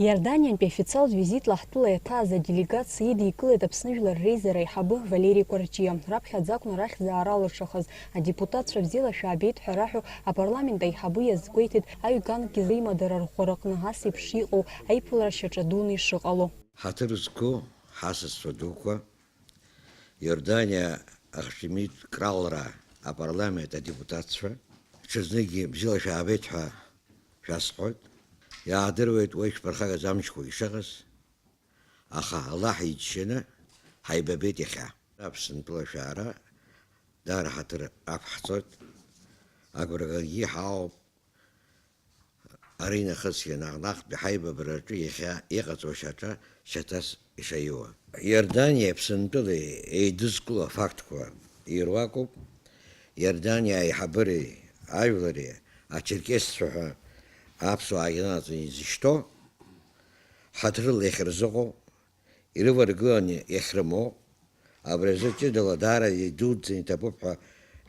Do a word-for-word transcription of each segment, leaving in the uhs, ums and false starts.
Иорданиантәи официалтә визитла ҳтәыла иаҭааз аделегациа идикылеит Аԥсны Жәлар Реизара аиҳабы Валери Кәарҷиа. Раԥхьаӡа акәын арахь заара алыршахаз. Адепутатцәа бзиала шәаабеит ҳәа раҳәо апарламент аиҳабы иазгәеиҭеит аҩганкгьы злеимадара рӷәӷәараҟны ас еиԥш иҟоу аиԥылара шьаҿа дуны ишыҟало. Ҳаҭыр зқәу ҳасасцәа дуқәа, Иорданиа ахшәмит кралра апарламент адепутатцәа, ҽазныкгьы бзиала шәаабеит ҳәа шәасҳәоит. Иаадыруеит уи шәԥырхагаз амчқәа ишыҟаз, аха Аллаҳ иџьшьаны ҳаибабеит иахьа. Аԥсынтәыла шәаара даара ҳаҭыр ақәҳҵоит, агәра гангьы иҳауп. Аринахысгьы наҟ-наҟтәи ҳаибабараҿы иахьа иҟаҵоу шьаҿа шьаҭас ишаиуа. Иорданиеи Аԥсынтәылеи еидызкыло афактқәа ируакуп. Иорданиа аиҳабыреи ажәлари ачерқьесцәа ҳәа аԥсуаа инаҵаны изышьҭоу, ҳаҭрыла иахьырзыҟоу, ирываргыланы иахьрымоу, абри азы ҷыдала даара идуӡӡаны иҭабуп ҳәа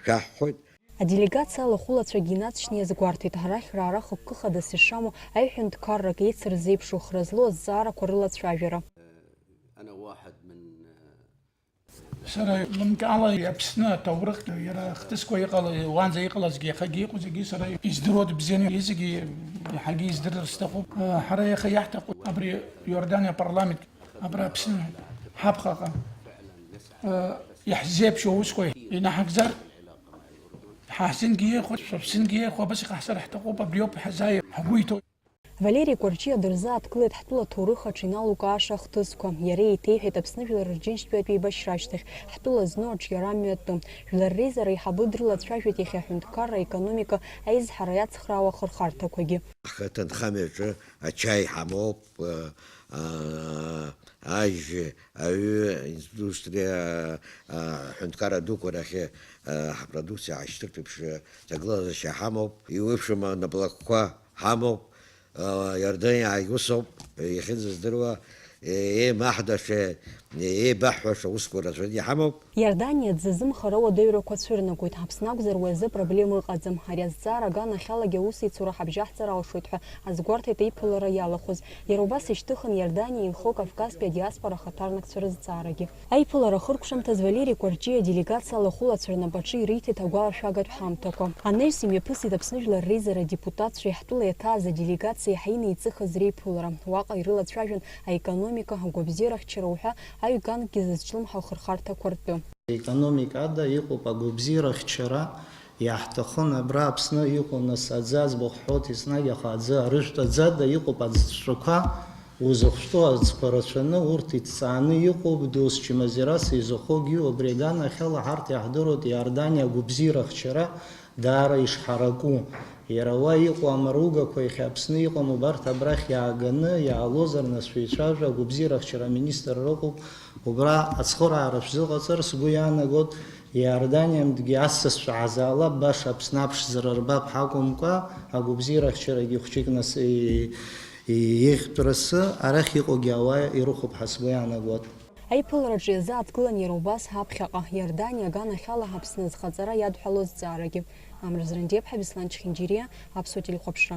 шәаҳҳәоит. Аделегациа алахәылацәагьы инаҵшьны иазгәарҭеит, арахь раара хықәкы хадас ишамоу аиҳәынҭқаррак еицырзеиԥшу хра злоу азҵаарақәа рылацәажәара. أنا واحد من Сара лымкаала Аԥсны аҭоурых, иара ахҭысқәа иҟала, уанӡа иҟалазгьы, иахьагьы иҟоу зегьы сара издыруа дыбзианы, зегьы иаҳагьы издырыр сҭахуп. Ҳара иаха иаҳҭаху абри Иорданиа апарламент, абра Аԥсны ҳаԥхьаҟа иаҳзеиԥшу аусқәа инаҳагӡар, ҳа ҳзынгьы еиӷьу, шәа шәзынгьы еиӷьу, абас иҟаҳҵар ҳҭахуп, абриоуп ҳазааир ҳгәы иҭоу. Валери Кәарҷиа дырзааҭгылеит ҳтәыла аҭоурых аҿы иналукааша ахҭысқәа. Иара еиҭеиҳәеит Аԥсны Жәлар Рџьынџьтәи атәеибашьра ашьҭахь ҳтәыла зну аҿиара амҩатәы. Жәлар реизара аиҳабы дрылацәажәеит иахьа аҳәынҭқарра аекономика аизҳара иацхраауа ахырхарҭақәагьы. Ҳҭынхамҩаҿы ачаи ҳамоуп, ажь, аҩы, индустриа, аҳәынҭқарра дуқәа рахь ҳпродукциа ҳашьҭыртә еиԥш ҭагылазашьа ҳамоуп, еиуеиԥшым анаплакқәа ҳамоуп, Иорданиаагьы усоуп, иахьынӡаздыруа, еимаҳдаша, еибаҳҳәаша усқәа рацәаны иҳамоуп. Иорданиа дзазымхара ауадаҩрақәа цәырнагоит, Аԥсны акәзар уи азы проблема ыҟаӡам. Ари азҵаара аганахьалагьы аусеицура ҳабжьаҳҵар алшоит ҳәа азгәарҭеит аиԥылара иалахәыз. Иара убас ишьҭыхын Иорданиа инхо Кавказтәи адиаспора ахаҭарнакцәа рызҵаарагьы. Аиԥылара ахыркәшамҭаз Валери Кәарҷиа аделегациа алахәылацәа рнапаҿы ириҭеит агәалашәагатә ҳамҭақәа. Анаҩс имҩаԥысит Аԥсны Жәлар Реизара адепутатцәеи ҳтәыла иаҭааз аделегациеи ҳаинеиҵыхыз реиԥылара. Уаҟа ирылацәажәон аекономика, агәабзиарахьчара уҳәа аҩ-ганкгьы зызҿлымҳау ахырхарҭақәа ртәы. Аекономика ада иҟоуп агәабзиарахьчара. Иаҳҭахын абра Аԥсны иҟоу нас аӡы аӡбахә ҳҳәоит еснагь, аха аӡы арыжәтә аӡада иҟоуп аӡҵәақәа, узыхәшәтәу аӡқәа рацәаны урҭ иҭҵааны иҟоуп, дос чмазаирас изыхогьы убри аганахьала ҳарҭ иаҳдыруеит Иорданиа агәабзиарахьчара даара ишҳараку. Иара уа иҟоу амаругақәа иахьа Аԥсны иҟам, убарҭ абрахь иааганы иаалозар нас шәеицәажәа, агәабзиарахьчара аминистр рыҟоуп, убра ацхыраара шәзыҟаҵар сгәы иаанагоит. Иорданиантәгьы асасцәа ҳазаалап, баша Аԥсны аԥшӡара рбап ҳакәымкәа, агәабзиарахьчарагьы хәҷык нас еиӷьтәрасы арахь иҟоугьы ауаа ирыхәап ҳәа сгәы иаанагоит. Аиԥылараҿы иазааҭгылан иара убас ҳаԥхьаҟа, Иорданиа аганахьала Аԥсны азхаҵара иадҳәалоу азҵаарагьы. Амра Зрандеиԥҳа, Беслан Чхинџьириа, Аԥсуа телехәаԥшра.